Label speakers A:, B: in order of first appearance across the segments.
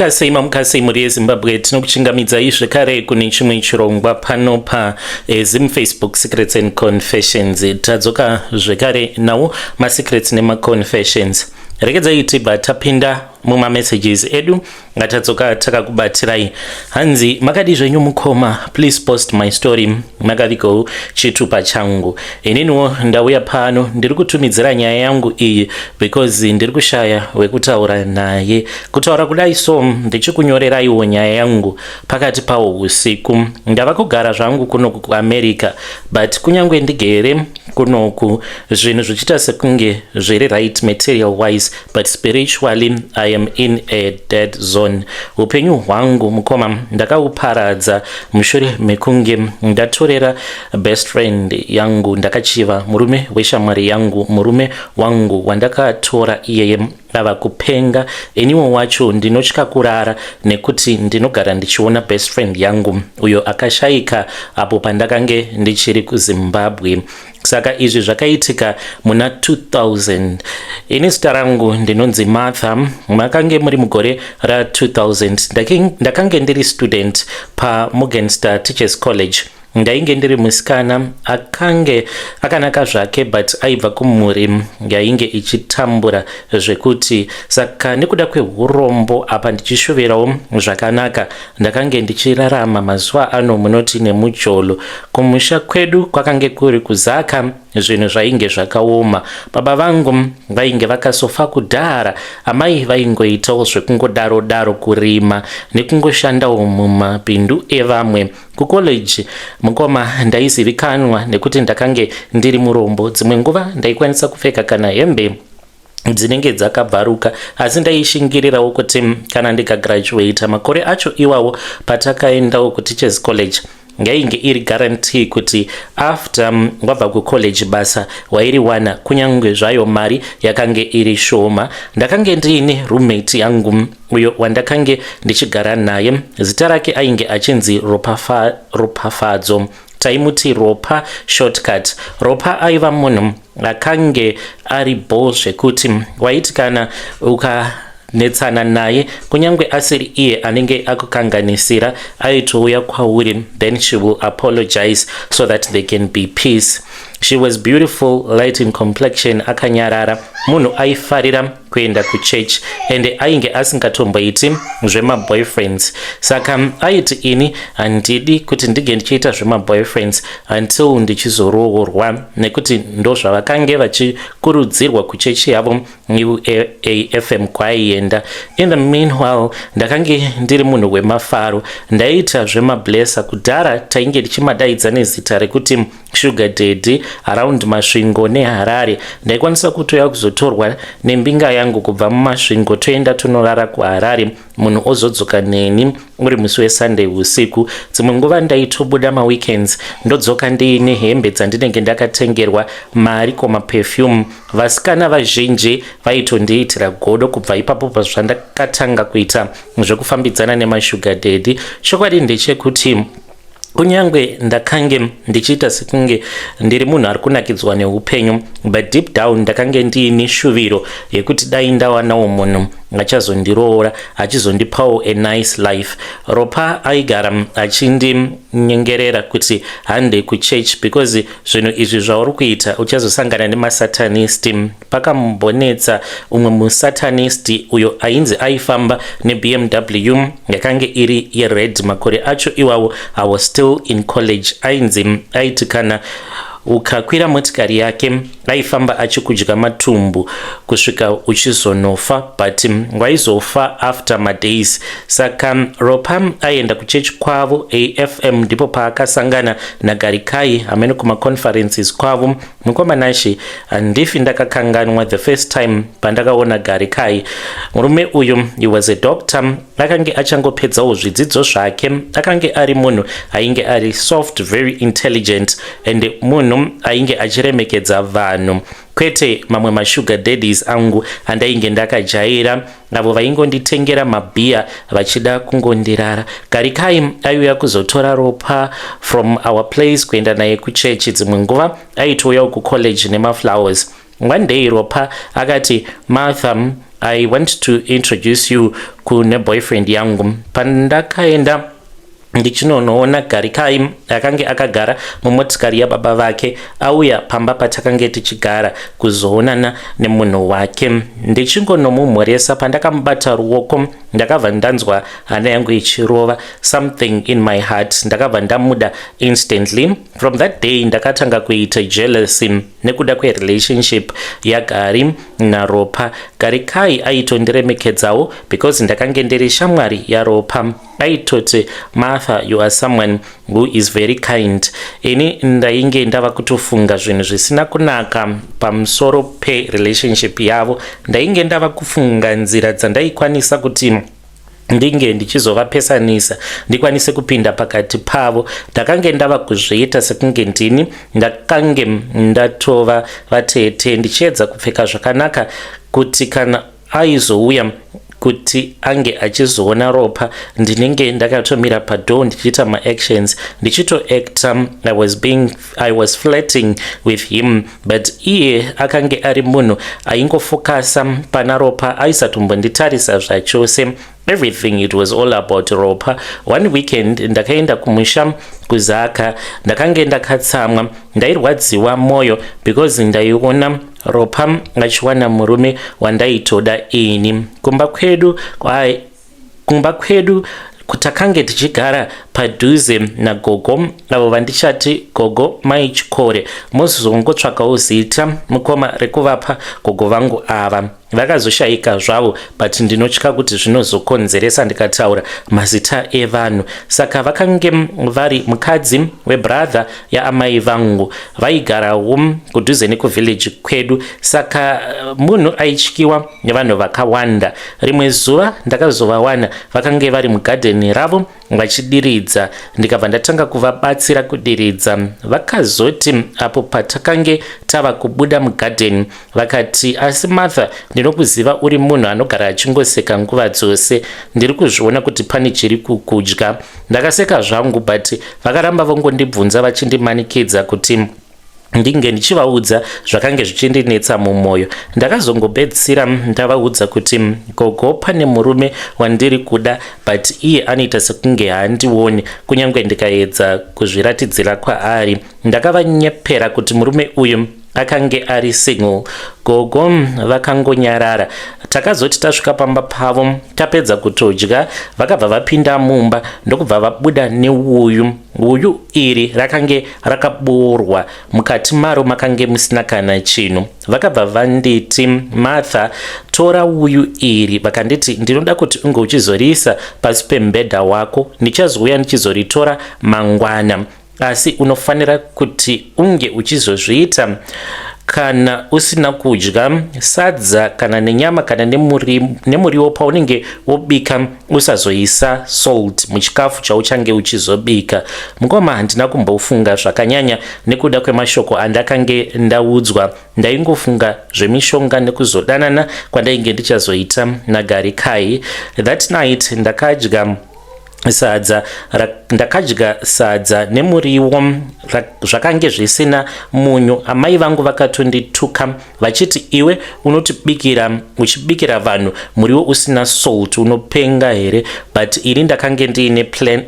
A: Kasei mamukasei mhuri yeZimbabwe, tinokuchingamidzai zvekare kune chimwe chirongwa pano paZim Facebook Secrets and Confessions. Tadzoka zvekare nawo masecrets nemaconfessions. Regedzai tibva tapinda mumamessages edu ngatadzoka takakubatirai. Hanzi, "Makadi zvenyu mukoma? Please post my story. Makavigawo chitupa changu. Ininiwo ndauya pano, ndiri kutumidzira nyaya yangu iyi because ndiri kushaya wekutaura naye. Kutaura kudai so, ndichikunyoreraiwo nyaya yangu pakati pawo usiku. Ndava kugara zvangu kunoku kuAmerica, but kunyange ndigere kunoku, zvinhu zvichiita sekunge zviri right material wise, but spiritually I am in a dead zone. Upenyu hwangu, mukoma, ndakauparadza mushure mekunge ndatorera best friend yangu. Ndakachiva murume weshamwari yangu. Murume wangu wandakatora iyeye ava kupenga. Iniwo wacho ndinotya kurara nekuti ndinogara ndichiona best friend yangu uyo akashayika apo pandakange ndichiri kuZimbabwe. Saka izvi zvakaitika muna 2000. Ini zita rangu ndinonzi Martha. Makange muri mugore ra2000. Ndakange ndiri student paMorgenster Teachers College. Ndainge ndiri musikana akange akanaka zvake, but aibva kumhuri yainge ichitambura zvekuti. Saka nekuda kweurombo, apa ndichishuvirawo zvakanaka, ndakange ndichirarama mazuva ano munoti nemujolo. Kumusha kwedu kwakange kuri kuZaka. Zvinhu zvainge zvakaoma. Baba vangu vainge vakasofa kudhara. Amai vaingoitawo zvekungodaro daro, kurima nekungoshandawo mumapindu evamwe. Kucollege, mukoma, ndaizivikanwa nekuti ndakange ndiri murombo. Dzimwe nguva ndaikwanisa kupfeka kana hembe dzinenge dzakabvaruka, asi ndaishingirirawo kuti kana ndikagraduata. Makore acho iwawo patakaendawo kuTeachers College, ngainge iri guarantee kuti after wabva kucollege basa wairiwana, kunyange zvayo mari yakange iri shoma. Ndakange ndiine roommate yangu uyo wandakange ndichigara naye. Zita rake ainge achinzi Ropafadzo. Taimuti Ropa shortcut. Ropa aiva munhu akange ari bho zvekuti waiti kana ukanetsana naye, kunyange asiri iye anenge akukanganisira, aitouya kwauri, then she will apologize so that there can be peace. She was beautiful, light in complexion, akanyarara, munhu aifarira kuenda kuchurch, ende ainge asingatomboiti zvemaboyfriends. Saka aiti, "Ini handidi kuti ndige ndichiita zvemaboyfriends until ndichizoroorwa," nekuti ndo zvavakange vachikurudzirwa kuchechi yavo UAFM kwaaienda. In the meanwhile, ndakange ndiri munhu wemafaro. Ndaiita zvemablesser. Kudhara tainge tichimadaidza nezita rekuti sugar daddy. Around Masvingo neHarare, ndaikwanisa kutoya kuzotorwa nembinga yangu kubva muMasvingo, toenda tonorara kuHarare, munhu ozodzoka neni uri musi weSunday usiku. Dzimwe nguva ndaitobuda maweekends, ndodzoka ndiine hembe dzandinenge ndakatengerwa, mari, komaperfume. Vasikana vazhinji vaitondiitira godo kubva ipapo pazvandakatanga kuita zvekufambidzana nemasugar daddy. Chokwadi ndechekuti kunyange ndakange ndichiita sekunge ndiri munhu ari kunakidzwa neupenyu, but deep down ndakange ndiine shuviro yekuti dai ndawanawo munhu achazondiroora, achizondipawo a nice life. Ropa aigara achindinyengerera kuti hande kuchurch, because zvinhu izvi zvauri kuita uchazosangana nemasatanist. Pakambonetsa umwe musatanist uyo ainzi aifamba neBMW yakange iri yered. Makore acho iwawo I was still in college. Ainzi aiti kana ukakwira motikari yake, aifamba achikudya matumbu kusvika uchizonofa, but waizofa after madays. Saka Ropa aienda kuchechi kwavo AFM. Ndipo paakasangana naGarikai hamene kumaconferences kwavo. Mukomanashi, handifi ndakakanganwa the first time pandakaona Garikai. Murume uyu, he was a doctor, akange achangopedzawo zvidzidzo zvake. Akange ari munhu ainge ari soft, very intelligent, and munhu ainge achiremekedza vanhu, kwete mamwe masugar daddies angu andainge ndakajaira, avo vaingonditengera mabhiya vachida kungondirara. Garikai aiuya kuzotora Ropa from our place kuenda naye kuchechi. Dzimwe nguva aitouyawo kucollege nemaflowers. One day Ropa akati, "Martha, I want to introduce you kune boyfriend yangu." Pandakaenda ndichinonoona Garikai, akange akagara mumotikari yababa vake, auya pamba patakange tichigara kuzoonana nemunhu wake. Ndichingonomumhoresa, pandakamubata ruoko, ndakabva ndanzwa hana yangu ichirova, something in my heart. Ndakabva ndamuda instantly. From that day ndakatanga kuita jealousy nekuda kwerelationship yaGari naRopa. Garikai aitondiremekedzawo because ndakange ndiri shamwari yaRopa. Aitoti, "Martha, you are someone who is very kind." Ini ndainge ndava kutofunga zvinhu zvisina kunaka pamusoro perelationship yavo. Ndainge ndava kufunga nzira dzandaikwanisa kuti ndinge ndichizovapesanisa, ndikwanise kupinda pakati pavo. Ndakange ndava kuzviita sekunge ndini ndakange ndatova vatete, ndichiedza kupfeka zvakanaka kuti kana aizouya kuti ange achizoona Ropa, ndinenge ndakatomira padoor ndichiita maactions, ndichitoacta I was flirting with him. But iye akange ari munhu aingofokasa pana Ropa, aisatombonditarisa zvachose. Everything, it was all about Ropa. One weekend ndakaenda kumusha kuZaka. Ndakange ndakatsamwa, ndairwadziwa mwoyo because ndaiona Ropa achiwana murume wandaitoda ini. Kumba kwedu takange tichigara padhuze nagogo avo vandichati Gogo Mai Chikore. Mozongotsvakawo zita, mukoma, rekuvapa gogo vangu ava. Vakazoshayika zvavo, but ndinotya kuti zvinozokonzeresa ndikataura mazita evanhu. Saka vakange vari mukadzi webrother yaamai vangu. Vaigarawo kudhuze nekuvillage kwedu, saka munhu aityiwa nevanhu vakawanda. Rimwe zuva ndakazovawana vakange vari mugadheni ravo vachidiridza, ndikabva ndatanga kuvabatsira kudiridza. Vakazoti apo patakange tava kubuda mugadheni, vakati, "Asi Martha, ndinokuziva, uri munhu anogara achingoseka nguva dzose. Ndiri kuzviona kuti pane chiri kukudya." Ndakaseka zvangu, but vakaramba vongondibvunza vachindimanikidza kuti ndinge ndichivaudza zvakange zvichindinetsa mumwoyo. Ndakazongopedzisira ndavaudza kuti, "Gogo, pane murume wandiri kuda, but iye anoita sekunge haandioni kunyange ndikaedza kuzviratidzira kwaari." Ndakavanyepera kuti murume uyu akange ari single. Gogo vakangonyarara. Takazoti tasvika pamba pavo, tapedza kutodya, vakabva vapinda mumba ndokubva vabuda neuyu. Uyu iri rakange rakaburwa, mukati maro makange musina kana chinhu. Vakabva vanditi, "Martha, tora uyu iri." Vakanditi, "Ndinoda kuti unge uchizoriisa pasi pemubhedha wako. Ndichazouya ndichizoritora mangwana, asi unofanira kuti unge uchizozviita kana usina kudya sadza kana nenyama kana nemuriwo. Paunenge wobika, usazoisa salt muchikafu chauchange uchizobika." Mukoma, handina kumbofunga zvakanyanya nekuda kwemashoko andakange ndaudzwa. Ndaingofunga zvemishonga nekuzodanana kwandainge ndichazoita naGarikai. That night ndakadya sadza nemuriwo zvakange zvisina munyu. Amai vangu vakatondituka vachiti, "Iwe unotibikira, uchibikira vanhu muriwo usina salt, unopenga here?" But ini ndakange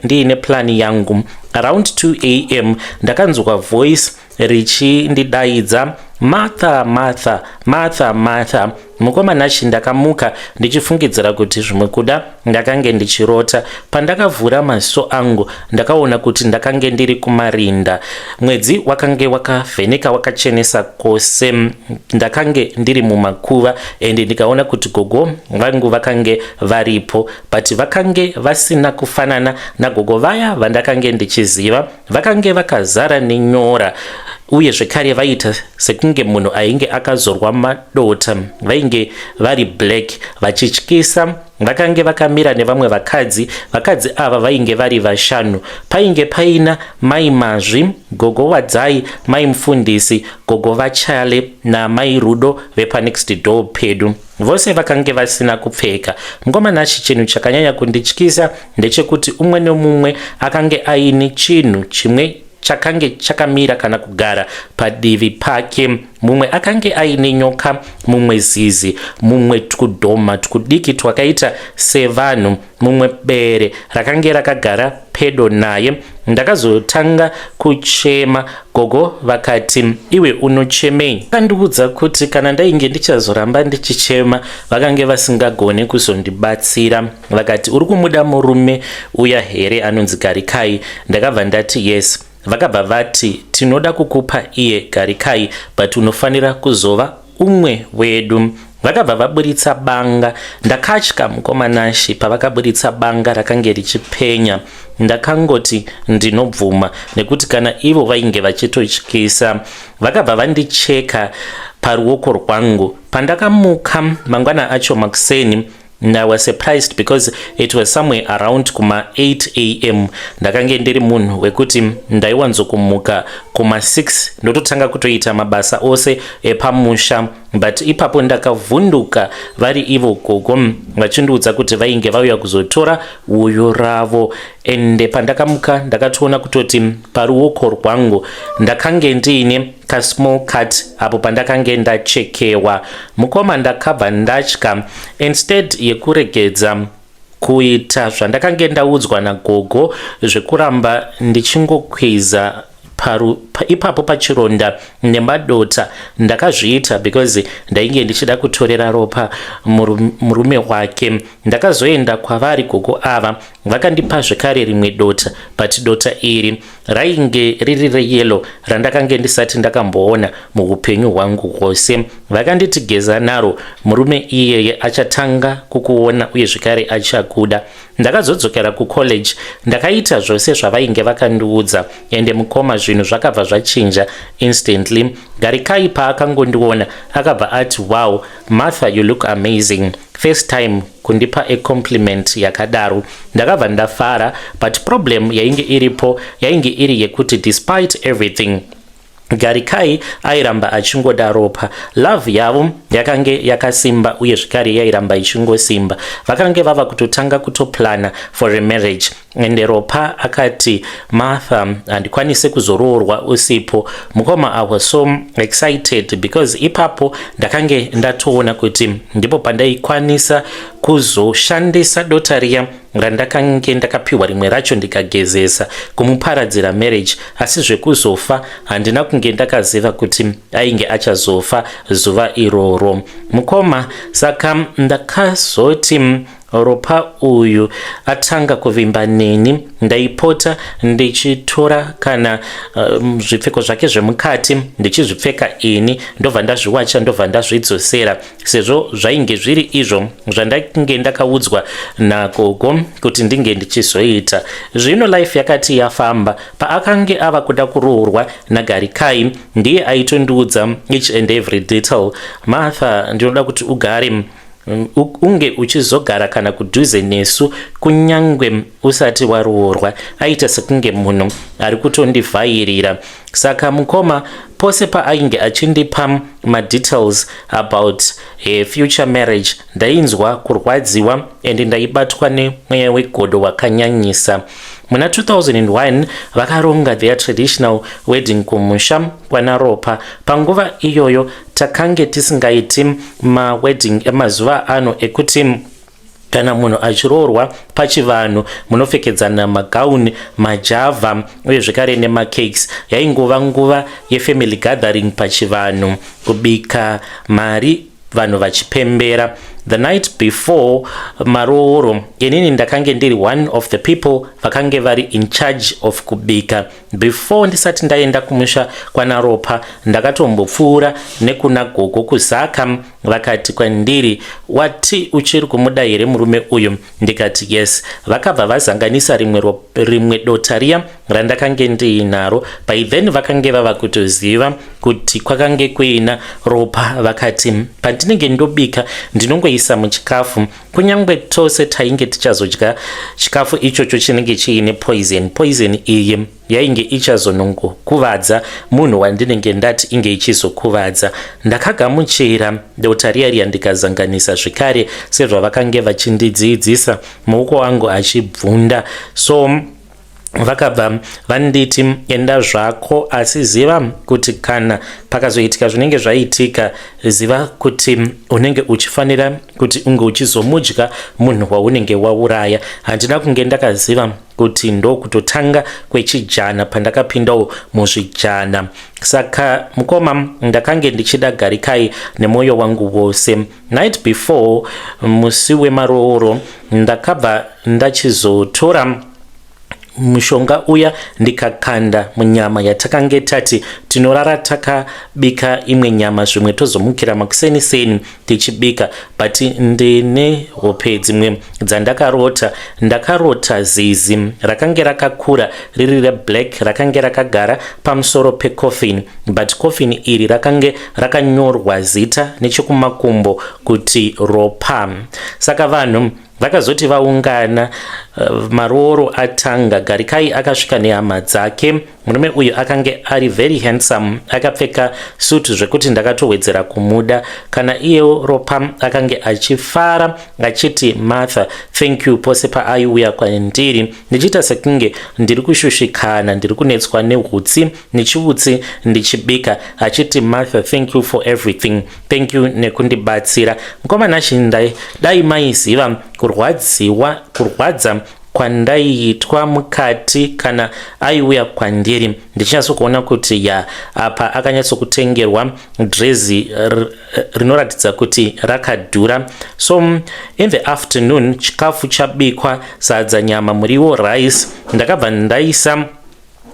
A: ndiine plan yangu. Around 2 a.m. ndakanzwa voice richindidaidza, "Martha, Martha, Martha, Martha." Mukoma Nashi, ndakamuka ndichifungidzira kuti zvimwe kuda ndakange ndichirota. Pandakavhura maziso angu, ndakaona kuti ndakange ndiri kumarinda. Mwedzi wakange wakavheneka, wakachenesa kwose. Ndakange ndiri mumakuva ende ndikaona kuti gogo vangu vakange varipo, but vakange vasina kufanana nagogo vaya vandakange ndichiziva. Vakange vakazara nenyora, uye zvekare vaita sekunge munhu ainge akazorwa madota. Vainge vari black, vachityisa. Vakange vakamira nevamwe vakadzi. Vakadzi ava vainge vari vashanu. Painge paina Mai Mazvi, Gogo Wadzai, Mai Mufundisi, Gogo Vachale naMai Rudo vepanext door pedu. Vose vakange vasina kupfeka. Mukoma Nashi, chinhu chakanyanya kundityisa ndechekuti umwe nemumwe akange aine chinhu chimwe. Chakange chakamira kana kugara padivi pake. Mumwe akange aine nyoka, mumwe zizi, mumwe twudhoma twudiki twakaita sevanhu, mumwe bere rakange rakagara pedo naye. Ndakazotanga kuchema, gogo vakati, "Iwe unochemei?" Vakandiudza kuti kana ndainge ndichazoramba ndichichema, vakange vasingagone kuzondibatsira. Vakati, "Uri kumuda murume uya here anonzi Garikai?" Ndakabva ndati, "Yes." Vakabva vati, "Tinoda kukupa iye Garikai, but unofanira kuzova umwe wedu." Vakabva vaburitsa banga. Ndakatya, mukoma Nashi. Pavakaburitsa banga rakange richipenya, ndakangoti ndinobvuma, nekuti kana ivo vainge vachitotyisa. Vakabva vandicheka paruoko rwangu. Pandakamuka mangwana acho makuseni, I was surprised because it was somewhere around kuma 8 a.m. Ndakange ndiri munhu wekuti ndaiwanzokumuka kuma 6, ndototanga kutoita mabasa ose epamusha, but ipapo ndakavhunduka vari ivo gogo vachindiudza kuti vainge vauya kuzotora uyu ravo. Ende pandakamuka, ndakatoona kutoti paruoko rwangu ndakange ndiine kasmall cut apo pandakange ndachekewa. Mukoma, ndakabva ndatya. Instead yekuregedza kuita zvandakange ndaudzwa nagogo zvekuramba ndichingokwiza ipapo pachironda nemadota, ndakazviita because ndainge ndichida kutorera Ropa murume wake. Ndakazoenda kwavari gogo ava, vakandipa zvekare rimwe dota, but dota iri rainge riri reyellow randakange ndisati ndakamboona muupenyu hwangu hwose. Vakanditi, "Geza naro, murume iyeye achatanga kukuona uye zvekare achakuda." Ndakazodzokera kucollege, ndakaita zvose zvavainge vakandiudza, ende mukoma, zvinhu zvakabva zvachinja instantly. Garikai paakangondiona, akabva ati, "Wow, Martha, you look amazing. First time kundipa acompliment yakadaro." Ndakabva ndafara, but problem yainge iripo yainge iri yekuti despite everything, Garikai airamba achingoda Ropa. Love yavo yakange yakasimba uye zvekare yairamba ichingosimba. Vakange vava kutotanga kutoplana for a marriage, ende Ropa akati, "Martha, handikwanisi kuzoroorwa usipo." Mukoma, I was so excited because ipapo ndakange ndatoona kuti ndipo pandaikwanisa kuzoshandisa dota riya randakange ndakapiwa rimwe racho, ndikagezesa kumuparadzira marriage. Asi zvekuzofa handina kunge ndakaziva kuti ainge achazofa zuva iroro, mukoma. Saka ndakazoti Ropa uyu atanga kuvimba neni, ndaipota ndichitora kana zvipfeko zvake zvemukati, ndichizvipfeka ini, ndobva ndazviwacha, ndobva ndazvidzosera, sezvo zvainge zviri izvo zvandainge ndakaudzwa nagogo kuti ndinge ndichizoita. Zvino life yakati yafamba. Paakange ava kuda kuroorwa naGarikai, ndiye aitondiudza each and every detail. "Martha, ndinoda kuti ugare unge uchizogara kana kudhuze nesu kunyangwe usati waroorwa." Aita sekunge munhu ari kutondivhairira. Saka mukoma, pose paainge achindipa madetails about her future marriage, ndainzwa kurwadziwa and ndaibatwa nemweya wegodo wakanyanyisa. Muna 2001 vakaronga their traditional wedding kumusha kwanaRopa. Panguva iyoyo takange tisingaiti mawedding emazuva ano ekuti kana munhu achiroorwa pachivanhu munopfekedzana magauni, majavha uye zvekare nemacakes. Yaingova nguva yefamily gathering pachivanhu, kubika mari, vanhu vachipembera. The night before marooro, inini ndakange ndiri one of the people vakange vari in charge of kubika. Before ndisati ndaenda kumusha kwanaRopa, ndakatombopfuura nekuna gogo kuZaka. Vakati kwandiri, "Wati uchiri kumuda here murume uyu?" Ndikati, "Yes." Vakabva vazanganisa rimwe dota riya randakange ndiinaro. By then vakange vava kutoziva kuti kwakange kuina Ropa. Vakati pandinenge ndobika, ndinongoisa muchikafu, kunyange tose tainge tichazodya chikafu ichocho chinenge chiine poison. Poison iyi yainge ichazonongokuvadza munhu wandinenge ndati inge ichizokuvadza. Ndakagamuchira dota riya riya, ndikazanganisa zvekare sezvavakange vachindidzidzisa, maoko angu achibvunda. So Vakabva vanditi, "Enda zvako, asi ziva kuti kana pakazoitika zvinenge zvaitika, ziva kuti unenge uchifanira kuti unge uchizomudya munhu waunenge wauraya." Handina kunge ndakaziva kuti ndokutotanga kwechijana pandakapindawo muzvijana. Saka mukoma, ndakange ndichida Garikai nemwoyo wangu wose. Night before, musi wemarooro, ndakabva ndachizotora mushonga uya, ndikakanda munyama yatakange tati tinorara takabika imwe nyama, zvimwe tozomukira makuseni-seni tichibika. But ndine hope dzimwe dzandakarota. Ndakarota zizi rakange rakakura, riri reblack, rakange rakagara pamusoro pecoffin, but coffin iri rakange rakanyorwa zita nechekumakumbo kuti Ropa. Saka vanhu vakazoti vaungana, marooro atanga. Garikai akasvika nehama dzake. Murume uyu akange ari very handsome, akapfeka suit zvekuti ndakatowedzera kumuda. Kana iyewo Ropa akange achifara achiti, "Martha, thank you," pose paaiuya kwandiri, ndichiita sekunge ndiri kushushikana, ndiri kunetswa neutsi nechiutsi ndichibika, achiti, "Martha, thank you for everything, thank you nekundibatsira." Mukomana Shindai, dai maiziva kurwadziwa, kurwadza kwandaiitwa mukati kana aiuya kwandiri, ndichinyatsokuona kuti ya, apa akanyatsokutengerwa drezi rinoratidza kuti rakadhura. So in the afternoon, chikafu chabikwa, sadza, nyama, muriwo, rice, ndakabva ndaisa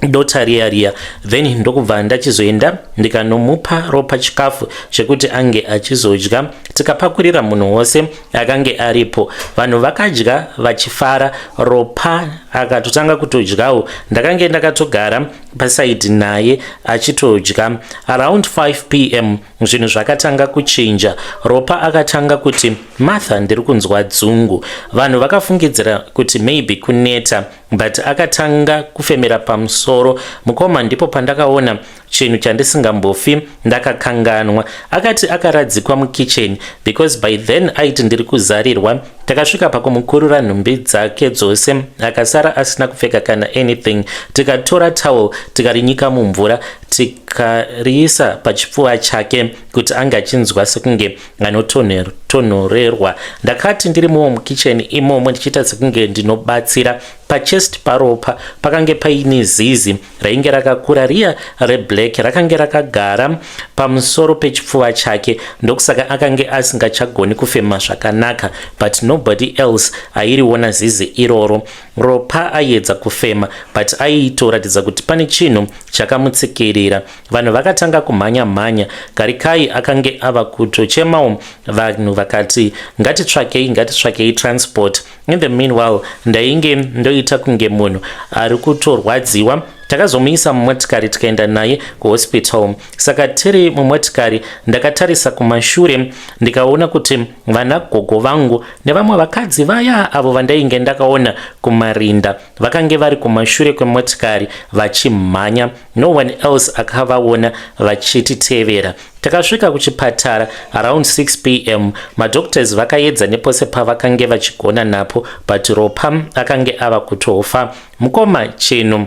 A: dota riya riya, then ndokubva ndachizoenda ndikanomupa Ropa chikafu chekuti ange achizodya. Tikapakurira munhu wose akange aripo. Vanhu vakadya vachifara. Ropa akatotanga kutodyawo. Ndakange ndakatogara paside naye achitodya. Around 5 p.m. zvinhu zvakatanga kuchinja. Ropa akatanga kuti, "Martha, ndiri kunzwa dzungu." Vanhu vakafungidzira kuti maybe kuneta, but akatanga kufemera pamusoro. Mukoma, ndipo pandakaona chinhu chandisingambofi ndakakanganwa. Akati akaradzikwa mukicheni, because by then aiti, "Ndiri kuzarirwa." Takasvika pakumukurura nhumbi dzake dzose, akasara asina kupfeka kana anything. Tikatora towel, tikarinyika mumvura, tikariisa pachipfuva chake kuti ange achinzwa sekunge anotonhorerwa. Ndakati ndirimowo mukicheni imomo, ndichiita sekunge ndinobatsira, pachest paRopa pakange paine zizi rainge rakakura riya reblack, rakange rakagara pamusoro pechipfuva chake. Ndokusaka akange asingachagoni kufema zvakanaka, but nobody else airiona zizi iroro. Ropa aiedza kufema, but aitoratidza kuti pane chinhu chakamutsikirira. Vanhu vakatanga kumhanya mhanya. Garikai akange ava kutochemawo. Vanhu vakati, "Ngatitsvakei, ngatitsvakei transport." In the meanwhile, ndainge ndoita kunge munhu ari kutorwadziwa. Takazomuisa mumotikari, tikaenda naye kuhospital. Saka tiri mumotikari, ndakatarisa kumashure, ndikaona kuti vana gogo vangu nevamwe vakadzi vaya avo vandainge ndakaona kumarinda vakange vari kumashure kwemotikari vachimhanya. No one else akavaona vachititevera. Takasvika kuchipatara around 6 p.m. Madoctors vakaedza nepose pavakange vachigona napo, but Ropa akange ava kutofa. Mukoma, chinhu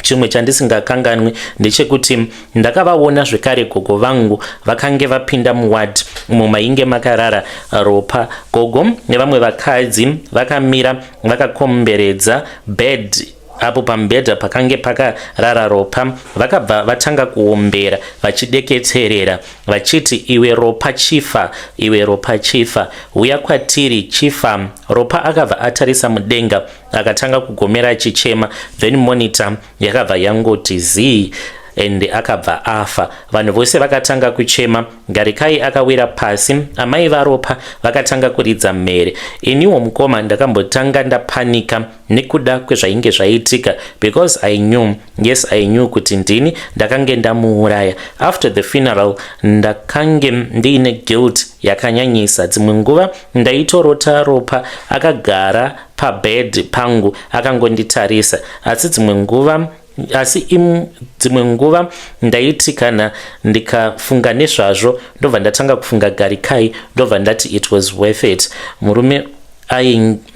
A: chimwe chandisingakanganwi ndechekuti ndakavaona zvekare gogo vangu vakange vapinda muward umo mainge makarara Ropa. Gogo nevamwe vakadzi vakamira vakakomberedza bed apo pamubhedha pakange pakarara Ropa. Vakabva vatanga kuombera vachideketerera vachiti, "Iwe Ropa, chifa! Iwe Ropa, chifa! Uya kwatiri, chifa!" Ropa akabva atarisa mudenga, akatanga kugomera achichema, then monitor yakabva yangoti zii and akabva afa. Vanhu vose vakatanga kuchema. Garikai akawira pasi. Amai vaRopa vakatanga kuridza mhere. Iniwo mukoma, ndakambotanga ndapanika nekuda kwezvainge zvaitika, because I knew, yes, I knew kuti ndini ndakange ndamuuraya. After the funeral, ndakange ndiine guilt yakanyanyisa. Dzimwe nguva ndaitorota Ropa akagara pabed pangu akangonditarisa, asi dzimwe nguva asi dzimwe nguva ndaiti kana ndikafunga nezvazvo, ndobva ndatanga kufunga Garikai, ndobva ndati it was worth it. Murume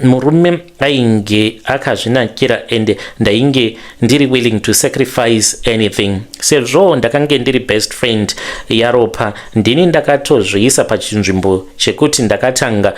A: Murume ainge akazvinakira and ndainge ndiri willing to sacrifice anything, sezvo ndakange ndiri best friend yaRopa. Ndini ndakatozviisa pachinzvimbo chekuti ndakatanga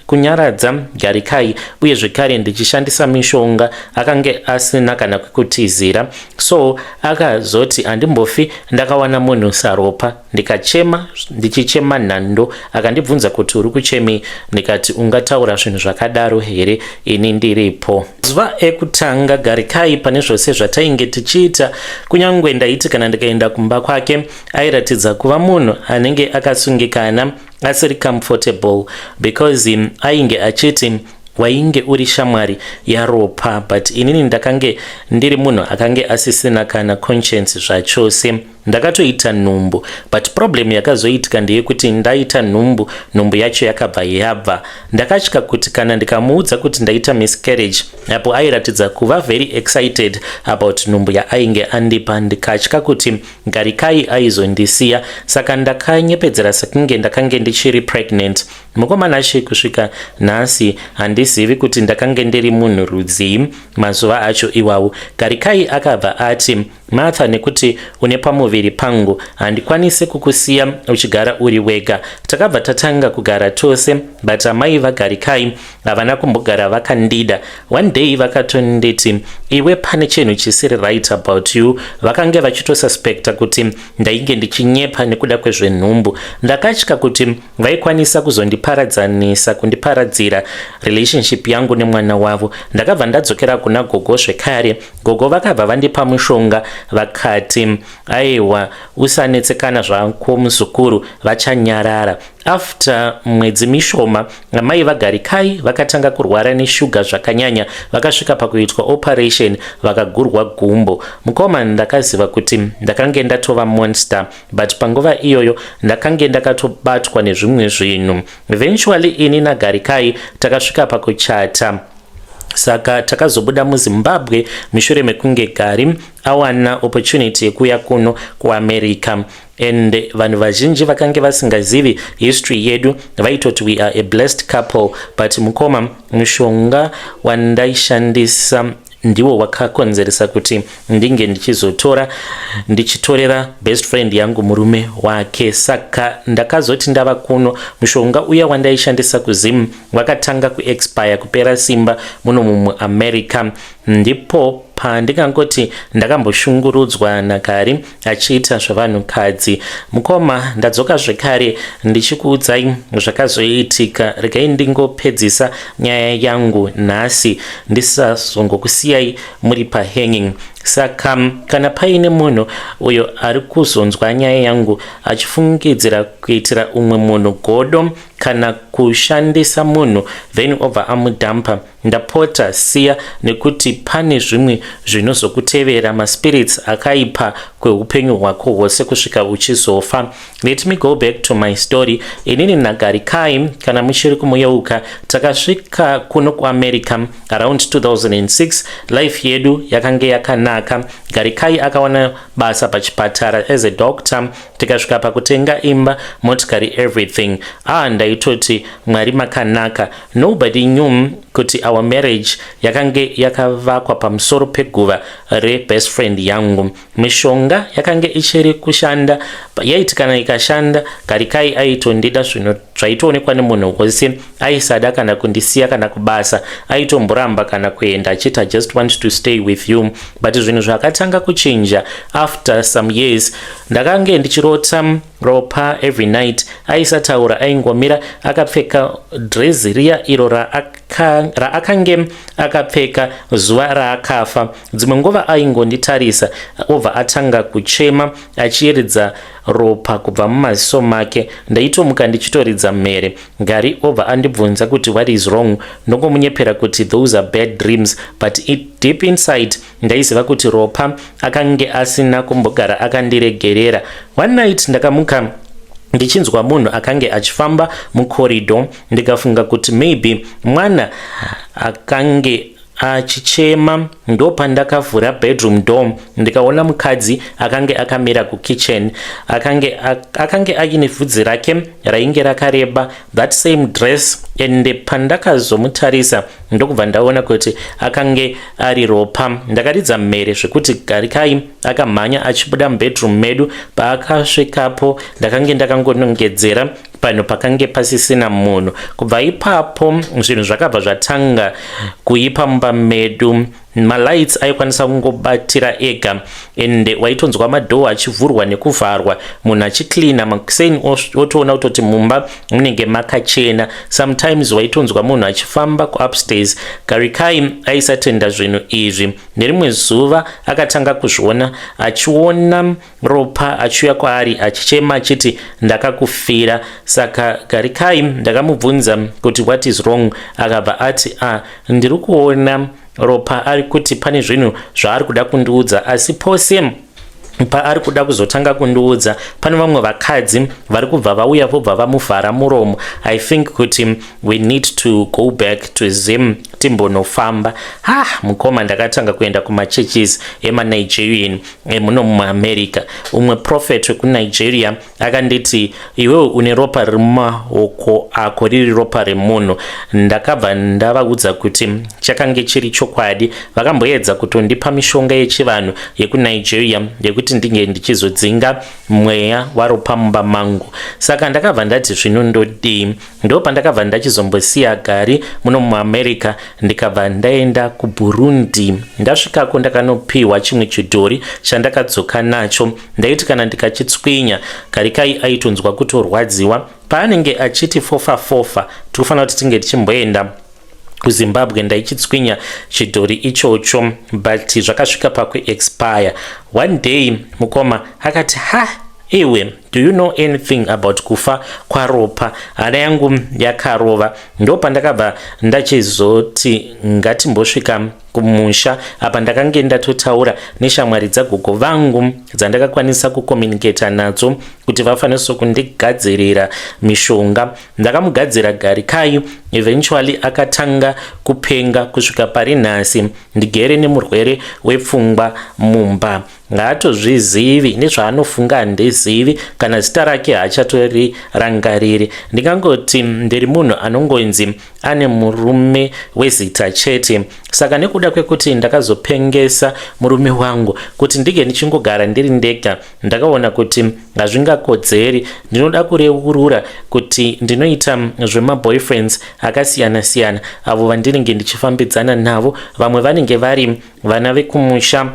A: kunyaradza Garikai, uye zvekare ndichishandisa mishonga. Akange asina kana kwekutizira, so akazoti, "Handimbofi ndakawana munhu saRopa." Ndikachema, ndichichema nhando. Akandibvunza kuti, "Uri kuchemei?" Ndikati, "Ungataura zvinhu zvakadaro here ini ndiripo?" Zuva ekutanga, Garikai pane zvose zvatainge tichiita, kunyange ndaiti kana ndikaenda kumba kwake, airatidza kuva munhu anenge akasungikana, asiri comfortable, because ainge achiti, "Wainge uri shamwari yaRopa," but inini ndakange ndiri munhu akange asisina kana conscience zvachose. Ndakatoita nhumbu, but problem yakazoitika ndeyekuti ndaita nhumbu, nhumbu yacho yakabva yabva. Ndakatya kuti kana ndikamuudza kuti ndaita miscarriage, apo airatidza kuva very excited about nhumbu yaainge andipa, ndikatya kuti Garikai aizondisiya. Saka ndakanyepedzera sekunge ndakange ndichiri pregnant. Mukomana she, kusvika nhasi handizivi kuti ndakange ndiri munhu rudzii mazuva acho iwawo. Garikai akabva ati, "Martha, nekuti une pamuviri pangu, handikwanisi kukusiya uchigara uri wega." Takabva tatanga kugara tose, but amai vaGarikai havana kumbogara vakandida. One day vakatonditi, "Iwe, pane chinhu chisiri right about you." Vakange vachitosuspecta kuti ndainge ndichinyepa nekuda kwezvenhumbu. Ndakatya kuti vaikwanisa kuzondiparadzanisa, kundiparadzira relationship yangu nemwana wavo. Ndakabva ndadzokera kuna gogo zvekare. Gogo vakabva vandipa mushonga, vakati, "Aiwa, usanetsekana zvako muzukuru, vachanyarara." After mwedzi mishoma, amai vaGarikai vakatanga kurwara neshuga zvakanyanya. Vakasvika pakuitwa operation, vakagurwa gumbo. Mukoma, ndakaziva kuti ndakange ndatova monster, but panguva iyoyo ndakange ndakatobatwa nezvimwe zvinhu. Eventually ini naGarikai takasvika pakuchata. Saka takazobuda muZimbabwe mushure mekunge Gari awana opportunity yekuuya kuno kuAmerica, and vanhu vazhinji vakange vasingazivi history yedu vaitoti we are a blessed couple. But mukoma, mushonga wandaishandisa ndiwo wakakonzeresa kuti ndinge ndichizotora, ndichitorera best friend yangu murume wake. Saka ndakazoti ndava kuno, mushonga uya wandaishandisa kuZim wakatanga kuexpire, kupera simba muno mumuAmerica. Ndipo pandingangoti ndakamboshungurudzwa naGari achiita zvavanhukadzi. Mukoma, ndadzoka zvekare ndichikuudzai zvakazoitika. Regai ndingopedzisa nyaya yangu nhasi, ndisazongokusiyai muri pahanging. Saka kana paine munhu uyo ari kuzonzwa nyaya yangu achifungidzira kuitira umwe munhu godo kana kushandisa munhu, then obva amudhampa, ndapota siya, nekuti pane zvimwe zvinozokutevera, maspirits akaipa, kweupenyu hwako hwose kusvika uchizofa. Let me go back to my story. Inini naGarikai, kana muchiri kumuyeuka, takasvika kuno kuAmerica around 2006. Life yedu yakange yakanaka. Garikai akawana basa pachipatara as a doctor. Tikasvika pakutenga imba, motikari, everything. Ah, ndaitoti, "Mwari makanaka." Nobody knew kuti our marriage yakange yakavakwa pamusoro peguva rebest friend yangu. Mishonga yakange ichiri kushanda. Yaiti kana ikashanda, Garikai aitondida zvinhu zvaitoonekwa nemunhu wose. Aisada kana kundisiya, kana kubasa aitomboramba kana kuenda, achiti, "I just want to stay with you." But zvinhu zvakatanga kuchinja after some years. Ndakange ndichirota Ropa every night. Aisataura, aingomira akapfeka drezi riya iro raakange akapfeka zuva raakafa. Dzimwe nguva aingonditarisa, obva atanga kuchema, achiyeredza ropa kubva mumaziso make. Ndaitomuka ndichitoridza mhere. Gari obva andibvunza kuti, "What is wrong?" Ndongomunyepera kuti, "Those are bad dreams," but deep inside ndaiziva kuti Ropa akange asina kumbogara akandiregerera. One night ndakamuka ndichinzwa munhu akange achifamba mukoridho. Ndikafunga kuti maybe mwana akange Achichema. Ndopandakavhura bedroom door, ndikaona mukadzi akange akamira kukitchen. Akange aine vhudzi rake rainge rakareba, that same dress, and pandakazomutarisa, ndokubva ndaona kuti akange ari Ropa. Ndakaridza mhere zvekuti Garikai akamhanya achibuda mubedroom medu. Paakasvikapo, ndakange ndakangonongedzera panhu pakange pasisina munhu. Kubva ipapo zvinhu zvakabva zvatanga kuipa mumba medu. Malights aikwanisa kungobatira ega, ende waitonzwa madoor achivhurwa nekuvharwa, munhu achicleana makuseni otoona kutoti mumba munenge makachena. Sometimes waitonzwa munhu achifamba kuupstairs. Garikai aisatenda zvinhu izvi. Nerimwe zuva akatanga kuzviona, achiona Ropa achiuya kwaari achichema achiti, "Ndakakufira." Saka Garikai ndakamubvunza kuti, "What is wrong?" Akabva ati, "A ah, ndiri kuona Ropa ari kuti pane zvinhu zvaari kuda kundiudza, asi pose paari kuda kuzotanga kundiudza, pane vamwe vakadzi vari kubva vauya, vobva vamuvhara muromo. I think kuti we need to go back to Zim, timbonofamba." Ha, mukoma, ndakatanga kuenda kumachurches emaNigerian emuno muAmerica. Umwe prophet wekuNigeria akanditi, "Iwewe une ropa riri mumaoko ako, riri ropa remunhu." Ndakabva ndavaudza kuti chakange chiri chokwadi. Vakamboedza kutondipa mishonga yechivanhu yekuNigeria yekuti ndinge ndichizodzinga mweya waRopa mumba mangu. Saka ndakabva ndati, "Zvino ndodii?" Ndo pandakabva ndachizombosiya Gari muno muAmerica, ndikabva ndaenda kuBurundi. Ndasvikako, ndakanopiwa chimwe chidhori chandakadzoka nacho. Ndaiti kana ndikachitswinya, Garikai aitonzwa kutorwadziwa paanenge achiti fofa fofa, tikufanira kuti tinge tichimboenda kuZimbabwe. Ndaichitswinya chidhori ichocho, but zvakasvika pakuexpire. One day mukoma akati, "Ha, iwe, do you know anything about kufa kwaRopa?" Hana yangu yakarova. Ndo pandakabva ndachizoti ngatimbosvika kumusha. Apa ndakange ndatotaura neshamwari dzagogo vangu dzandakakwanisa kucommunicata nadzo kuti vafanise kundigadzirira mishonga. Ndakamugadzira Garikai. Eventually akatanga kupenga. Kusvika pari nhasi ndigere nemurwere wepfungwa mumba. Haatozvizivi nezvaanofunga, handizivi kana zita rake haachatorirangariri. Ndingangoti ndiri munhu anongonzi ane murume wezita chete. Saka nekuda kwekuti ndakazopengesa murume wangu kuti ndinge ndichingogara ndiri ndega, ndakaona kuti hazvingakodzeri. Ndinoda kureurura kuti ndinoita zvemaboyfriends akasiyana-siyana avo vandinenge ndichifambidzana navo. Vamwe vanenge vari vana vekumusha,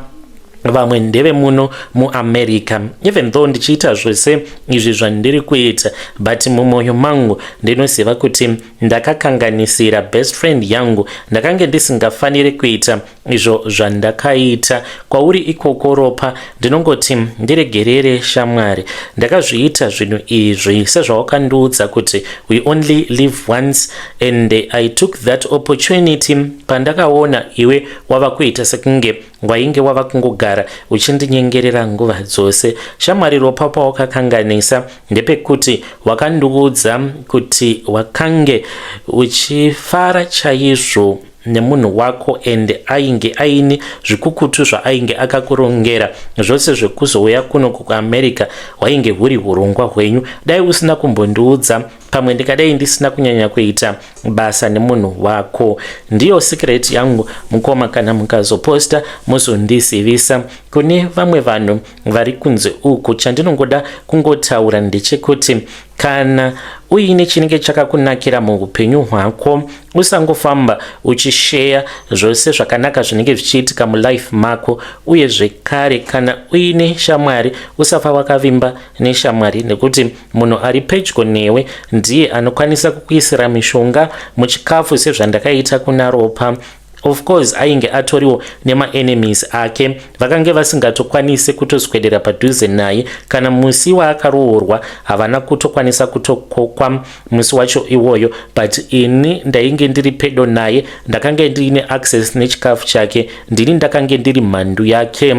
A: vamwe ndevemuno muAmerica. Even though ndichiita zvose izvi zvandiri kuita, but mumwoyo mangu ndinoziva kuti ndakakanganisira best friend yangu. Ndakange ndisingafaniri kuita izvo zvandakaita. Kwauri ikoko Ropa, ndinongoti ndiregerere shamwari. Ndakazviita zvinhu izvi sezvawakandiudza kuti we only live once, and I took that opportunity pandakaona iwe wava kuita sekunge wainge wava kungogara uchindinyengerera nguva dzose. Shamwari Ropa, pawakakanganisa ndepekuti wakandiudza kuti wakange uchifara chaizvo nemunhu wako, and ainge aine zvikukutu zvaainge akakurongera zvose. Zvekuzouya kuno kuAmerica hwainge huri urongwa hwenyu. Dai usina kumbondiudza, pamwe ndikadai ndisina kunyanya kuita basa nemunhu wako. Ndiyo secret yangu mukoma. Kana mukazoposta, muzondizivisa. Kune vamwe vanhu vari kunze uku, chandinongoda kungotaura ndechekuti kana uine chinenge chakakunakira muupenyu hwako, usangofamba uchisheya zvose zvakanaka zvinenge zvichiitika mulife mako. Uye zvekare, kana uine shamwari, usafa wakavimba neshamwari, nekuti munhu ari pedyo newe ndiye anokwanisa kukuisira mishonga muchikafu, sezvandakaita kuna Ropa. Of course ainge atoriwo nemaenemies ake vakange vasingatokwanisi kutoswedera padhuze naye. Kana musi waakaroorwa havana kutokwanisa kutokokwa musi wacho iwoyo, but ini ndainge ndiri pedo naye, ndakange ndiine access nechikafu chake. Ndini ndakange ndiri mhandu yake,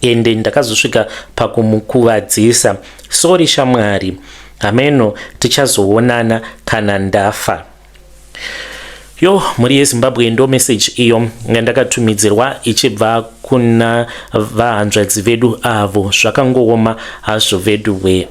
A: ende ndakazosvika pakumukuvadzisa. Sorry shamwari, hameno tichazoonana kana ndafa. Yo, mhuri yeZimbabwe, ndo message iyo yandakatumidzirwa ichibva kuna vahanzvadzi vedu avo. Zvakangooma hazvo vedu we.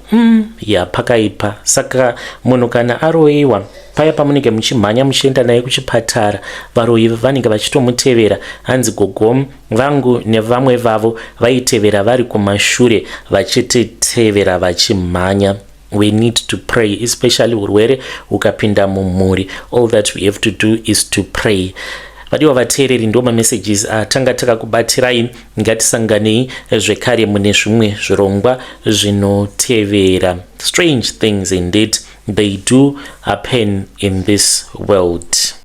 A: Ya, pakaipa. Saka munhu kana aroyiwa, paya pamunenge muchimhanya muchienda naye kuchipatara, varoyi vanenge vachitomutevera. Hanzi gogo vangu nevamwe vavo vaitevera vari kumashure, vachititevera vachimhanya. We need to pray, especially urwere hukapinda mumhuri. All that we have to do is to pray. Vadiwa vateereri, ndo mamessages atanga takakubatirai. Ngatisanganei zvekare mune zvimwe zvirongwa zvinotevera. Strange things indeed, they do happen in this world.